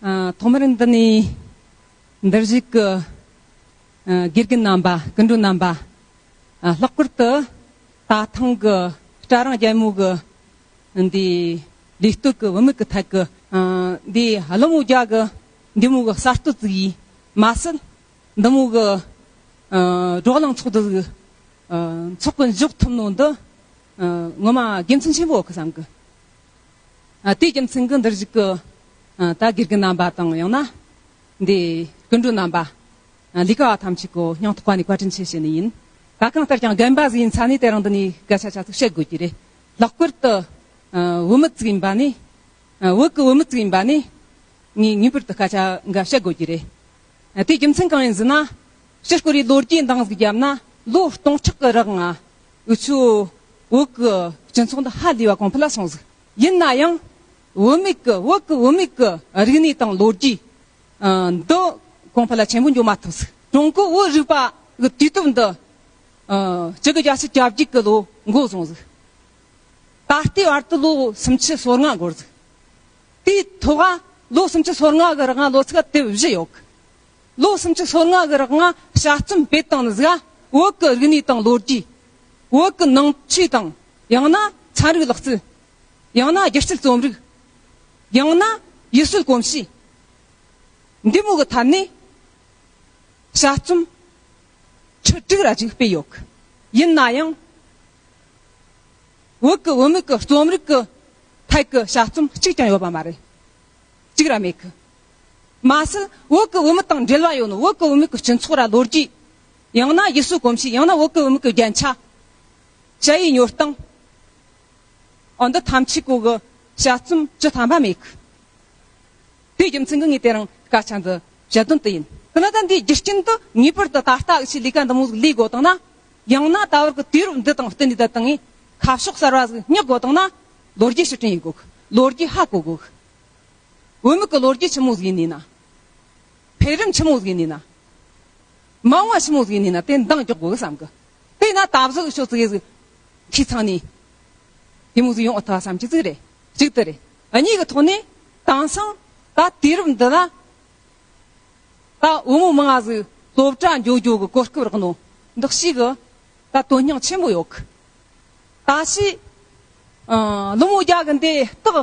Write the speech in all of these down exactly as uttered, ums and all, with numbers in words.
ཨ། ཐོག་མར་འདི་ནས་འདིར་བཞུགས་ཀྱི་ཨ་དགེ་རྒན་རྣམ་པ། སྐུ་མགྲོན་རྣམ་པ། ཨ། ལྷག་པར་དུ་ད་ཐེངས་ཀྱི་སྤྲ་རིང་རྒྱལ་མོ་གི་འདི་ལས་གཏོད་ཀྱི་བུད་མེད་ཀྱི་ཐད་ཀྱི་ཨ་འདི་ཀླུ་མོ་རྒྱལ་གྱི་འདི་མོ་གི་གསར་གཏོད་ཅིག་ཡིན་མ་ཟད། འདི་མོ་གི་ཨ་བགྲོ་གླེང་ཚོགས་འདུ་ཟིག་ཨ་ཚོགས་ཀྱི་འཇོག་ཐུབ་ནོ་འདི་ཨ་ངོ་མ་དགེ་མཚན་ཆེན་པོ་ཡོད་གི་བསམ་གི། ཨ་དེའི་རྒྱུ་མཚན་གྱིས་འདིར་བཞུགས་ཀྱི་ཨ་ད་དགེ་རྒན་རྣམ་པ་དང་། ཡང་ན་འདི་སྐུ་མགྲོན་རྣམ་པ། ཨ་ལས་ཀ་བ་ཐམས་ཅད་ཀྱི་སྙིང་ཐག་པ་ནས་བཀའ་དྲིན་ཆེ་ཞུ་ནི་ཡིན། ད་གང་ལྟར་ཀྱང་རྒན་པ་ཟིག་ཡིན་ཚ་ནས་དེ་རིང་འདི་ནས་སྐད་ཆ་ཆ་ཚིག་བཤད་དགོས་ཀྱི་རེད། ལྷག་པར་དུ་ཨ་བུད་མེད་ཅིག་ཡིན་པ་ནས། ཨ་བོད་ཀྱི་བུད་མེད་ཅིག་ཡིན་པ་ནས་ངས་ངེས་པར་དུ་སྐད་ཆ་འགའ་བཤད་དགོས་ཀྱི་རེད། ཨ་དེའི་རྒྱུ་མཚན་གང་ཡིན་ཟེར་ན། ཕྱིར་སྐོར་རེ་ལོ་རྒྱུས་འདང་ཟིག་བརྒྱབ་ན། ལོ་སྟོང་ཕྲག་གི་རིང་ང་འུ་ཆོ་བོད་ཀྱི་སྤྱི་ཚོགས་འདི་ཧ་ལས་པ་གོང་འཕེལ་ལ་སོང་ཟིག། ཡིན་ན་ཡང་བུད་མེད་ཀྱི། བོད་ཀྱི་བུད་མེད་ཀྱི་རིག་གནས་དང་ལོ་རྒྱུས་ཨ་འདི་གོང་འཕེལ་ལ་ཆེན་པོ་འགྱོ་མ་ཐུབ་ཟིག། ཀྲུང་གོའི་བོད་རིག་པ་གི་དུས་སྟོབས་འདི་ཨ་སྤྱི་ལོ་བརྒྱད་ཅུ་གྱ་བརྒྱད་ཀྱི་ལོ་འགོ་བཟུང་ཟིག། ད་ལྟའི་བར་དུ་ལོ་སུམ་ཅུ་སོ་ལྔ་འགོར་ཟིག། དེའི་ཐོག་ལ་ལོ་སུམ་ཅུ་སོ་ལྔ་གི་རིང་ལོ་ཚིགས་དེབ་བཞི་ཡོད་གི། ལོ་སུམ་ཅུ་སོ་ལྔ་གི་རིང་དཔྱད་རྩོམ་སྤེལ་བཏང་ནི་ཟིག། བོད་ཀྱི་རིག་གནས་དང་ལོ་རྒྱུས། བོད་ཀྱི་ནང་ཆོས་དང་། ཡང་ན་ཚན་རིག་ལག་རྩལ། ཡང་ན་སྒྱུ་རྩལ་རྩོམ་རིག། ཡང་ན་ཡུལ་སྲོལ་གོམས་གཤིས། འདི་མོ་གི་ཐད་ནས་དཔྱད་རྩོམ་ཁྲི་དྲུག་ར་ཅིག་སྤེལ་ཡོད་གི། ཡིན་ན་ཡང་བོད་ཀྱི་བུད་མེད་ཀྱི་རྩོམ་རིག་གི་ཐད་ཀྱི་དཔྱད་རྩོམ་གཅིག་ཀྱང་ཡོད་པ་མ་རེད། གཅིག་ར་མེད་གི། མ་ཟད་བོད་ཀྱི་བུད་མེད་དང་འབྲེལ་བ་ཡོད་ནོ། བོད་ཀྱི་བུད་མེད་ཀྱི་སྤྱི་ཚོགས་ར་ལོ་རྒྱུས། ཡང་ན་ཡུལ་སྲོལ་གོམས་གཤིས། ཡང་ན་བོད་ཀྱི་བུད་མེད་ཀྱི་རྒྱན་ཆ། ཞ་ཡི་ཉོ་སྟངས། འོ་འདི་ཐམས་ཅད་གོ་གི་དཔྱད་རྩོམ་བཅུ་ཐམ་པ་མེད་གི། དེའི་རྒྱུ་མཚན་གྱིས་ངས་དེ་རིང་སྐད་ཆ་འདི་བཤད་དོན་དེ་ཡིན། དེ་ན་ད་འདིའི་རྒྱུ་རྐྱེན་དུ་ངེས་པར་དུ་ད་ལྟ་འུ་ཆོས་ལས་ཀ་འདི་མོ་ཟིག་ལས་དགོས་བཏང་ན། ཡང་ན་ད་བར་གྱི་དུས་རབས་འདི་དང་བསྟུན་ནས་ད་ལྟ་ངས་ཁ་ཕྱོགས་གསར་བ་ཟིག་སྙེག་དགོས་བཏང་ན། ལོ་རྒྱུས་ཕྱིར་དྲན་ཡེད་དགོས་གི། ལོ་རྒྱུས་ཧ་གོ་དགོས་གི། བུད་མེད་ཀྱི་ལོ་རྒྱུས་ཆི་མོ་ཟིག་ཡིན་ནི་ན། འཕེལ་རིམ་ཆི་མོ་ཟིག་ཡིན་ནི་ན། མ་འོངས་པ་ཆི་མོ་ཟིག་ཡིན་ནི་ན། དེ་འདང་རྒྱག་དགོས་གི་བསམ་གི། དེས་ན་ད་གཟོད་ཤོག་ཙིག་གེ་ཟིག་འཐུས་ཚང་ནས་དེ་མོ་ཟིག་ཡོང་ཨ་ཐུབ་བསམ་གྱི་ཟིག་རེད། གཅིག་དེ་རེད། གཉིས་ཀྱི་ཐོག་ནས་དེང་སང་ད་དུས་རབས་འདི་ལ་ད་བུ་མོ་མང་ང་ཟིག་སློབ་གྲྭ་འགྱོ་རྒྱུ་གི་གོ་སྐབས་རག་ནོ་འདི་ཞིག་གི་ད་དོན་སྙིང་ཆེན་པོ་ཡོད་གི། ད་ཕྱིས་ཨ་ཀླུ་མོ་རྒྱལ་གི་འདི་སྟག་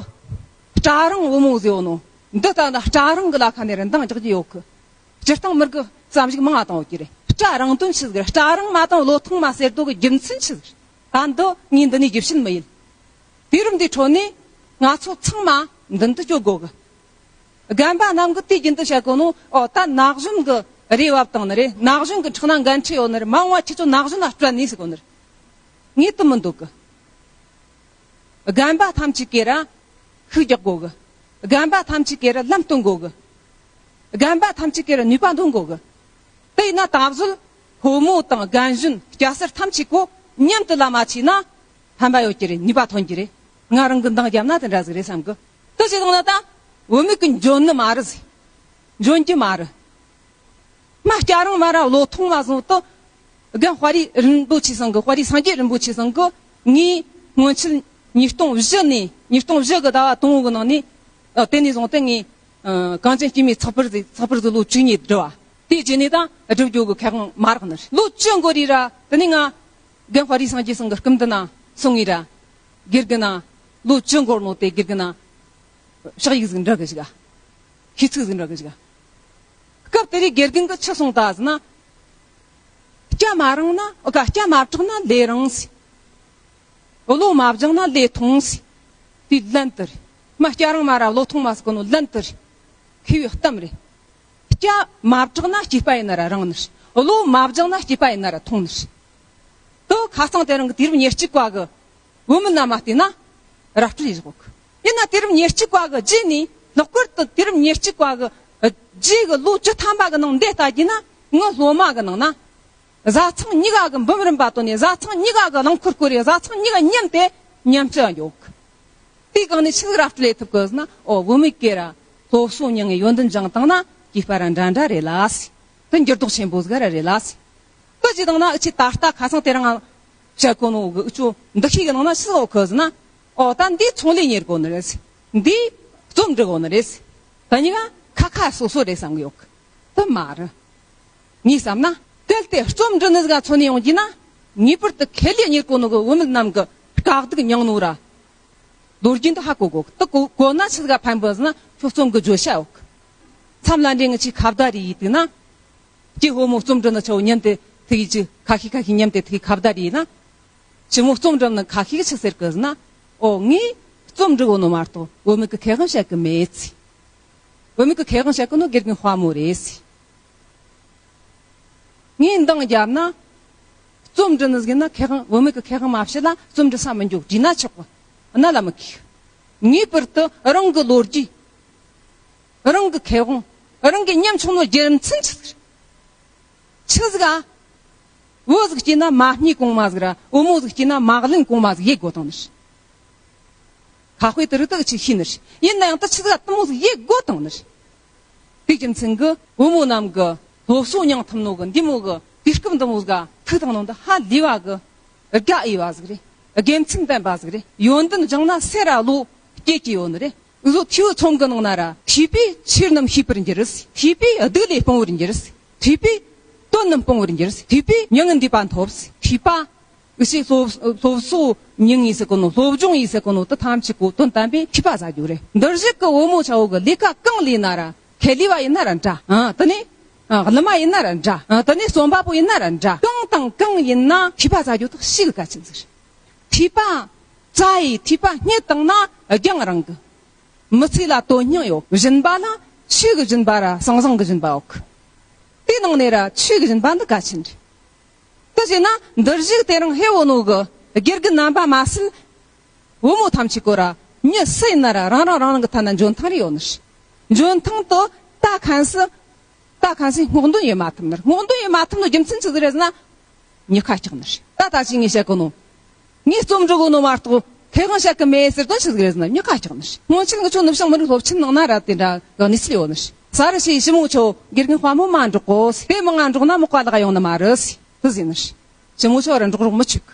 སྤྲ་རིང་བུ་མོ་ཟེར་བ་ནོ། འདི་ལྟ་ན་སྤྲ་རིང་གི་ལ་ཁ་ནས་ར་འདང་རྒྱག་རྒྱུ་ཡོད་གི། སྤྱིར་བཏང་མི་རིགས་བསམ་གཞིག་མང་ང་བཏང་ཡོད་ཀྱི་རེད། སྤྲ་རིང་དོན་ཆི་ཟིག་རེད། སྤྲ་རིང་མ་དང་བློ་ཐུང་མ་ཟེར་དོ་གི་རྒྱུ་མཚན་ཆི་ཟིག་རེད། ད་འདི་ངས་འདི་ནས་རྒྱུ་བཤད་མི་ཡེད། དུས་རབས་འདིའི་ཁྲོད་ནས་ང་ཚོ་ཚང་མ་མདུན་དུ་སྐྱོད་དགོས་གི། རྒན་པ་རྣམས་ཀྱིས་དུས་རྒྱུན་དུ་བཤད་གོ་ནོ། ཨོ་ད་ན་གཞོན་གྱི་རེ་བ་བཏང་ནི་རེད། ན་གཞོན་གྱི་ཁྲག་ན་འགན་འཁྲི་ཡོད་ནི་རེད། མ་འོངས་པ་ཁྱེད་ཚོ་ན་གཞོན་ལ་སྤྲད་ནི་ཟེར་གོ་ནི་རེད། ངས་དེ་མི་འདོད་གི། རྒན་པ་ཐམས་ཅད་ཀྱིས་ར་ཤུགས་རྒྱག་དགོས་གི། རྒན་པ་ཐམས་ཅད་ཀྱིས་ར་ལམ་སྟོན་དགོས་གི། རྒན་པ་ཐམས་ཅད་ཀྱིས་ར་ནུས་པ་འདོན་དགོས་གི། དེས་ན་ད་གཟོད་ཕོ་མོ་དང་རྒན་གཞོན་སྐྱ་སེར་ཐམས་ཅད་ཀོ་མཉམ་དུ་ལ་མ་ཆས་ན་ཕན་པ་ཡོད་ཀྱི་རེད། ནུས་པ་ཐོན་གྱི་རེད། ང་རང་གི་འདང་བརྒྱབ་ན་དེ་འདྲ་ཟིག་རེད་བསམ་གི། དེ་བྱེད་དང་ན་ད་བུད་མེད་ཀྱི་འཇོན་ནི་མ་རེད་ཟེར། འཇོན་གྱི་མ་རེད། མ་སྐྱ་རིང་མ་ར་བློ་ཐུང་མ་བཟུང་དུ་རྒན་དཔའ་རིས་རིན་པོ་ཆེ་ཚང་གི། དཔའ་རིས་སངས་རྒྱས་རིན་པོ་ཆེ་ཚང་གི་ངས་སྔོན་ཆད་ཉིས་སྟོང་བཞི་ནས། ཉིས་སྟོང་བཞི་གི་ཟླ་བ་དང་པོ་གི་ནང་ནས་ཨ་དེ་ནས་བཟུང་སྟེ་ངས་ཨ་གངས་ཅན་སྐྱེད་མོས་ཚགས་པར་ཟིག་ཚགས་པར་ཟིག་ལོ་བཅུ་གཉིས་བསྒྲུབས་པ། དེའི་རྗེས་ནས་ད་བསྒྲུབ་རྒྱུ་གི་ཁེ་དབང་མ་རག་ནི་རེད། ལོ་བཅུ་འགོར་རེ་ར་དེ་ནས་ང་རྒན་དཔའ་རིས་སངས་རྒྱས་ཚང་གི་སྐུ་མདུན་ན་སོང་ངེ་ར། དགེ་རྒན་ན་ལོ་བཅུ་འགོར་ནོ་དེ་དགེ་རྒན་ན་ཕྱག་ཡིག་ཟིག་འབྲི་གི་ཞིག་ག་ཤིས་ཚིག་ཟིག་འབྲི་གི་ཞིག་ག་སྐབས་དེ་རིང་དགེ་རྒན་གྱིས་ཆི་གསུངས་ད་ཟེར་ན། སྐྱ་མ་རིང་ན། ཨོ་ཀ་སྐྱ་མ་གྲགས་ན་ལས་རིང་ཟེར། བློ་མ་སྦྱངས་ན་ལས་ཐུང་ཟེར། དེ་ལན་དེ་རེད། མ་སྐྱ་རིང་མ་ར་བློ་ཐུང་མ་ཟེར་གོ་ནོ་ལན་དེ་རེད། མཁས་པའི་གཏམ་རེད། སྐྱ་མ་གྲགས་ན་སྐྱེས་པ་ཡིན་ན་ར་རིང་ནི་རེད། བློ་མ་སྦྱངས་ན་སྐྱེས་པ་ཡིན་ན་ར་ཐུང་ནི་རེད། དེ་ཁ་སང་དེ་རིང་གི་དུས་རབས་ཉེར་གཅིག་པ་གི་བུད་མེད་རྣམས་མ་བལྟས་ན་ར་སྤྲོད་ཡེ་བཞག་གི། ཡིན་ན་དུས་རབས་ཉེར་གཅིག་པ་གི་རྗེས་ནས། ལྷག་པར་དུ་དུས་རབས་ཉེར་གཅིག་པ་གི་རྗེས་གི་ལོ་བཅུ་ཐམ་པ་གི་ནང་འདི་ལྟ་རྒྱུ་ན། ངའི་སློབ་མ་གི་ནང་ན་བཟའ་ཚང་གཉིས་ཀ་གི་འབུམ་རམས་པ་བཏོན་ནས། བཟའ་ཚང་གཉིས་ཀ་གི་རླངས་འཁོར་བསྐོར་རེ། བཟའ་ཚང་གཉིས་ཀ་མཉམ་དུ་མཉམ་སྤྱོད་ཡོད་གི། དེའི་སྒང་ནས་ཆི་ཟིག་ར་སྤྲོད་ལས་ཐུབ་གི་ཟེར་ན། ཨོ་བུད་མེད་ཀྱིས་ར་སློབ་གསོ་མྱངས་ངེ་ཡོན་ཏན་སྦྱངས་བཏང་ན་སྐྱེས་པ་ར་འདྲ་འདྲ་རེད་ལ་ཟེར། དེ་འགྱུར་ལྡོག་ཆེན་པོ་ཟིག་ར་རེད་ལ་ཟེར། དེ་བྱས་བཏང་ན་འུ་ཆོས་ད་ལྟ་ཁ་སང་དེ་རིང་བཤད་གོ་ནོ་གི་འུ་ཆོ་འདུ་ཤེས་གི་ནང་ན་ཆི་ཟིག་ཡོད་གི་ཟེར་ན། ཨོ་ད་འདི་ཚོང་ལས་གཉེར་དགོས་ནི་རེད་ཟེར། འདི་རྩོམ་འབྲི་དགོས་ནི་རེད་ཟེར། ད་གཉིས་ཀ་ ཁ་ཁ་སོ་སོ་རེད་བསམ་གི་ཡོད་གི། དེ་མ་རེད། ངས་བསམ་ན། གལ་ཏེ་རྩོམ་འབྲི་ནི་ཟིག་ག་མཚོན་ནས་ཡོང་རྒྱུ་ན། ངེས་པར་དུ་ཁེ་ལས་གཉེར་གོ་ནོ་གི་བུད་མེད་རྣམས་ཀྱི་དཀའ་སྡུག་མྱངས་ནོ་ར། ལོ་རྒྱུས་འདི་ཧ་གོ་དགོས། དེ་གོ་གོ་ན་ཆི་ཟིག་ག་ཕན་པོ་ཟེར་ན། ཁྱོད་རྩོམ་གི་བརྗོད་བྱ་ཡོད་གི། མཚམས་ལ་འདྲེ་ངི་ཆི་ཁ་བརྡ་རེ་ཡིས་དུས་ན། ཀྱེ་ཕོ་མོ། རྩོམ་འབྲི་ནི་ཆོ་ཉིན་དེ་ཐུག་ཡིས་ཀྱི་ཁ་ཤས་ཁ་ཤས་མཉམ་དེ་ཐུག་ཁ་བརྡ་རེ་ཡིས་ན། ཞི་མོ་རྩོམ་འབྲི་ནི་ཁ་ཤས་ཆི་ཟེར་གི་ཟེར་ན། ཨོ་ངས་རྩོམ་འབྲི་གོ་ནོ་མ་གཏོགས་བུད་མེད་ཀྱི་ཁེ་དབང་བཤད་གི་མེད་ཟེར། བུད་མེད་ཀྱི་ཁེ་དབང་བཤད་གི་ནོ་དགེ་རྒན་དཔའ་མོ་རེད་ཟེར། ངས་འདང་བརྒྱབ་ན། རྩོམ་འབྲི་ནི་ཟིག་ན་ཁེ་དབང་བུད་མེད་ཀྱི་ཁེ་དབང་མ་བཤད་ལ་རྩོམ་འབྲི་ས་མི་འཇུག་བྲིས་ན་ཆོག་གི། གནད་ལ་མི་ཁེལ། ངེས་པར་དུ་རང་གི་ལོ་རྒྱུས། རང་གི་ཁེ་དབང་། རང་གི་ཉམ་ཆུང་ནོ་རྒྱུ་མཚན་ཆི་ཟིག་རེད། ཆི་ཟིག་ག་བུ་ཟིག་སྐྱེས་ན་མ་སྨྱུག་གོང་མ་ཟིག་ར། བུ་མོ་ཟིག་སྐྱེས་ན་མ་གླིང་གོང་མ་ཟིག་ཡེད་དགོས་དང་ནི་རེད། ཁ་དཔེ་དེ་རིགས་དག་ཆི་ཤེས་ནི་རེད། ཡིན་ན་ཡང་ད་ཆི་ཟིག་ག་དེ་མོ་ཟིག་ཡེད་དགོས་དང་ནི་རེད། དེ་རྒྱུ་མཚན་གི་བུ་མོ་རྣམས་གི་སློབ་གསོ་མྱངས་ཐུབ་ནོ་གི་འདི་མོ་གི་དུས་སྐབས་འདི་མོ་ཟིག་ག་ཐུག་བཏང་ནོ་འདི་ཧ་ལས་པ་གི་དགའ་འོས་པ་ཟིག་རེད། དགེ་མཚན་ལྡན་པ་ཟིག་རེད། ཡོན་ཏན་སྦྱངས་ན་སེ་ར་ལོ་སྐྱེ་གི་ཡོད་ནི་རེད། འུ་ཟོ་ཐོས་པའི་ཚོམས་གི་ནང་ན་ར། ཐོས་པས་ཆོས་རྣམས་ཤེས་པར་འགྱུར། ཐོས་པས་སྡིག་ལས་སྤོང་བར་འགྱུར། ཐོས་པས་དོན་རྣམས་སྤོང་བར་འགྱུར། ཐོས་པས་མྱ་ངན་འདས་པ་ཐོབ། ཐོས་པ། འུ་ཆོས་སློབ་སློབ་གསོ་མྱོང་ངེས་ཟེར་གོ་ནོ། སློབ་སྦྱོང་ཡིས་ཟེར་གོ་ནོ་དེ་ཐམས་ཅད་གོ་དོན་དམ་པའི་ཐོས་པ་ཟ་རྒྱུ་རེད། འདིར་བཞུགས་གི་བུ་མོ་ཆ་བོ་གི་ལས་ཀ་གང་ལས་ན་ར། ཁེ་ལས་པ་ཡིན་ན་ར་འདྲ། ཨ་དེ་ནས་ཨ་གླུ་མ་ཡིན་ན་ར་འདྲ། ཨ་དེ་ནས་རྩོམ་པ་པོ་ཡིན་ན་ར་འདྲ། གང་དང་གང་ཡིན་ན་ཐོས་པ་ཟ་རྒྱུ་དེ་ཤིག་གལ་ཆེན་ཟིག་རེད། ཐོས་པ་བཙལ་ཡི་ཐོས་པ་རྙེད་བཏང་ན་རྒྱང་རིང་གི། མི་ཚེ་ལ་དོན་སྙིང་ཡོད། སྦྱིན་པ་ལ་ཆོས་ཀྱི་སྦྱིན་པ་ར་ཟང་ཟིང་གི་སྦྱིན་པ་ཡོད་གི། དེའི་ནང་ནས་ར་ཆོས་ཀྱི་སྦྱིན་པ་འདི་གལ་ཆེན་རེད། དེ་བྱས་ན་འདིར་བཞུགས་དེ་རིང་ཧེ་བོ་ནོ་གི་དགེ་རྒན་རྣམ་པ་མ་ཟད། བུ་མོ་ཐམས་ཅད་ཀོ་ར་མྱི་སུ་ཡིན་ན་ར་རང་རང་རང་རང་གི་ཐད་ན་འཇོན་ཐང་རེ་ཡོད་ནི་རེད། འཇོན་ཐང་དུ་ད་གང་སུ། ད་གང་སུ་སྔོག་འདོན་ཡེད་མ་ཐུབ་ནི་རེད། སྔོག་འདོན་ཡེད་མ་ཐུབ་ནོ་རྒྱུ་མཚན་ཆི་ཟིག་རེད་ཟེར་ན། མྱི་ཁ་སྐྱག་ནི་རེད། ད་ད་ཅི་ངས་བཤད་གོ་ནོ། ངས་རྩོམ་འབྲི་གོ་ནོ་མ་གཏོགས་ཁེ་དབང་བཤད་གི་མེད་ཟེར་དོན་ཆི་ཟིག་རེད་ཟེར་ན། མྱི་ཁ་སྐྱག་ནི་རེད། སྔོན་ཆད་ང་ཆོ་ནུབ་བྱང་མི་རིགས་སློབ་ཆེན་ནང་ན་ར་དེ་འདྲ་གི་གནས་ཚུལ་ཡོད་ནི་རེད། ས་རུ་ཞེས་ཞི་མོ་ཆོ་དགེ་རྒན་དཔའ་མོ་མ་འགྲོགས་གོ་ཟེར། དེ་མི་ང་འགྲོགས་ན་མི་བཀའ་ལག་ཡོང་ནི་མ་རེད་ཟེར། དེ་ཟེར་ནི་རེད། ཞི་མོ་ཆོ་ར་འགྲོགས་རོགས་མི་ཆུག་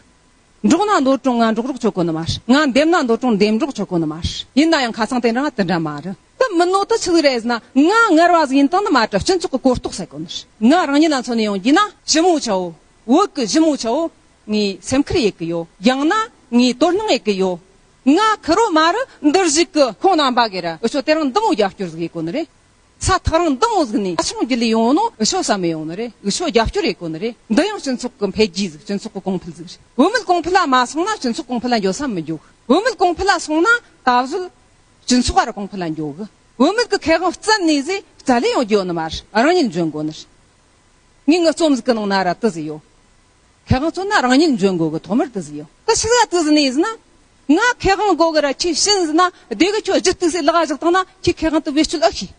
འགྲོགས་ན་འདོད་རུང་ང་འགྲོགས་རོགས་ཆོག་གོ་ནི་མ་རེད། ང་འདེམས་ན་འདོད་རུང་འདེམས་རོགས་ཆོག་གོ་ནི་མ་རེད། ཡིན་ན་ཡང་ཁ་སང་དེ་འདྲ་ང་དེ་འདྲ་མ་རེད། དེ་མིན་ནོ་དེ་ཆི་ཟིག་རེད་ཟེར་ན། ང་ངར་བ་ཟིག་ཡིན་དང་ནི་མ་རེད། སྤྱི་ཚོགས་ཀྱི་གོ་རྟོགས་ཟེར་གོ་ནི་རེད། ང་རང་ཉིད་ལ་མཚོན་ནས་ཡོང་རྒྱུ་ན། ཞི་མོ་ཆོ་བོད་ཀྱི་ཞི་མོ་ཆོ་བོ་ངས་སེམས་ཁུར་ཡེད་གི་ཡོད། ཡང་ན་ངས་དོ་སྣང་ཡེད་གི་ཡོད། ང་ཁེར་རོ་མ་རེད། འདིར་བཞུགས་གི་ཁོང་རྣམ་པ་གིས་ར་འུ་ཆོ་དེ་རིང་འདི་མོ་རྒྱབ་སྐྱོར་ཟིག་ཡེད་གོ་ནི་རེད། ས་ཐག་རིང་འདི་མོ་ཟིག་ནས་ཆ་ཆུང་བརྒྱུད་ལས་ཡོང་ནོ་འུ་ཆོ་བསམ་མི་ཡོང་ནི་རེད། འུ་ཆོ་རྒྱབ་སྐྱོར་ཡེད་གོ་ནི་རེད། འདི་ཡང་སྤྱི་ཚོགས་ཀྱི་འཕེལ་རྒྱས་ཟིག་སྤྱི་ཚོགས་ཀྱི་གོང་འཕེལ་ཟིག་རེད། བུད་མེད་གོང་འཕེལ་ལ་མ་སོང་ན་སྤྱི་ཚོགས་གོང་འཕེལ་ལ་འགྱོ་ས་མི་འགྱོ་གི། བུད་མེད་གོང་འཕེལ་ལ་སོང་ན་ད་གཟོད་སྤྱི་ཚོགས་ར་གོང་འཕེལ་ལ་འགྱོ་གི། བུད་མེད་ཀྱི་ཁེ་དབང་བཙལ་ནས་ཟིག་བཙལ་ལས་ཡོང་རྒྱུ་ཡོད་ནི་མ་རེད། རང་ཉིད་འཇོན་དགོ་ནི་རེད། ངས་ངའི་རྩོམ་ཟིག་གི་ནང་ན་ར་དེ་ཟིག་ཡོད། ཁེ་དབང་བཙལ་ན་རང་ཉིད་འཇོན་དགོ་གི། ཐོག་མར་དེ་ཟིག་ཡོད། ད་ཆི་ཟིག་ག་དེ་ཟིག་ནས་ཟེར་ན། ང་ཁེ་དབང་དགོ་གི་ར་ཁྱོས་བྱིན་ཟེར་ན། དེ་གི་ཁྱོད་ལྗིད་ཏིག་སེ་ལག་ག་བཞག་བཏང་ན་ཁྱོས་ཁེ་དབང་དེ་བེད་སྤྱོད་ཨེ་ཤེས།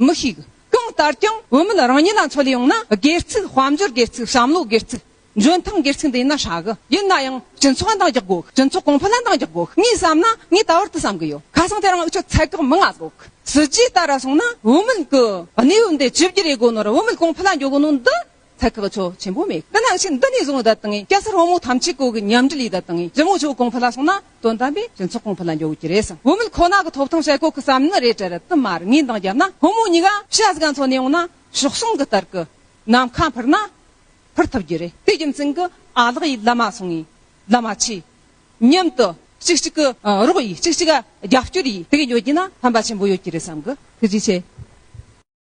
མི་ཤེས་གི། གང་ལྟར་ཀྱང་བུད་མེད་རང་ཉིད་ལ་མཚོན་ལས་ཡོང་ན། སྒེར་ཚུགས། དཔལ་འབྱོར་སྒེར་ཚུགས། བསམ་བློ་སྒེར་ཚུགས། འཇོན་ཐང་སྒེར་ཚུགས་འདི་ཡིན་ན་ཧྲ་གི། ཡིན་ན་ཡང་སྤྱི་ཚོགས་ལ་འདང་རྒྱག་དགོ་གི། སྤྱི་ཚོགས་གོང་འཕེལ་ལ་འདང་རྒྱག་དགོ་གི། ངས་བསམ་ན་ངས་ད་བར་དུ་བསམ་གི་ཡོད། ཁ་སང་དེ་རིང་འུ་ཆོ་ཚད་བཀག་མང་ང་དགོ་གི། སྲིད་ཇུས་ལྟར་ར་སོང་ན་བུད་མེད་ཀྱི་གནས་བབ་འདི་ཇེ་བསྒྱུར་ཡེད་དགོ་ནོ་ར། བུད་མེད་གོང་འཕེལ་ལ་འགྱོ་དགོ་ནོ་འདི་ཚད་བཀག་ཆོ་ཆེན་པོ་མེད། དེ་ན་ཕྱིན་འདི་ནས་བཟུང་ད་བཏང་ངས་སྐྱ་སེར་ཕོ་མོ་ཐམས་ཅད་ཀོ་གི་མཉམ་འབྲེལ་ཡེད་ད་བཏང་ངས། ཞི་མོ་ཆོ་གོང་འཕེལ་ལ་སོང་ན་དོན་དམ་པའི་སྤྱི་ཚོགས་གོང་འཕེལ་ལ་འགྱོ་གི་རེད་བསམ། བུད་མེད་ཁོ་ན་གི་ཐོབ་ཐང་བཤད་གོ་གི་བསམ་ནི་རེད་དྲ་ར་དེ་མ་རེད། ངས་འདང་བརྒྱབ་ན་ཕོ་མོ་གཉིས་ཀ་ཕྱི་ཟིག་ག་མཚོན་ནས་ཡོང་ན་ཕྱོགས་སོང་གི་ལྟར་གི་ནམ་མཁའ་འཕུར་ན་འཕུར་ཐུབ་རྒྱུ་རེད། དེ་རྒྱུ་མཚན་གི་ཨ་ལགས་ཡིས་བླ་མ་སོང་ངས་བླ་མ་ཆེ། མཉམ་དུ་གཅིག་གཅིག་གི་ཨ་རོགས་ཡིས། གཅིག་གཅིག་ག་རྒྱབ་སྐྱོར་ཡིས། དེ་གི་འགྱོ་རྒྱུ་ན་ཕན་པ་ཆེན་པོ་ཡོད་ཀྱི་རེད་བསམ་གི། ཐུགས་རྗེ་ཆེ།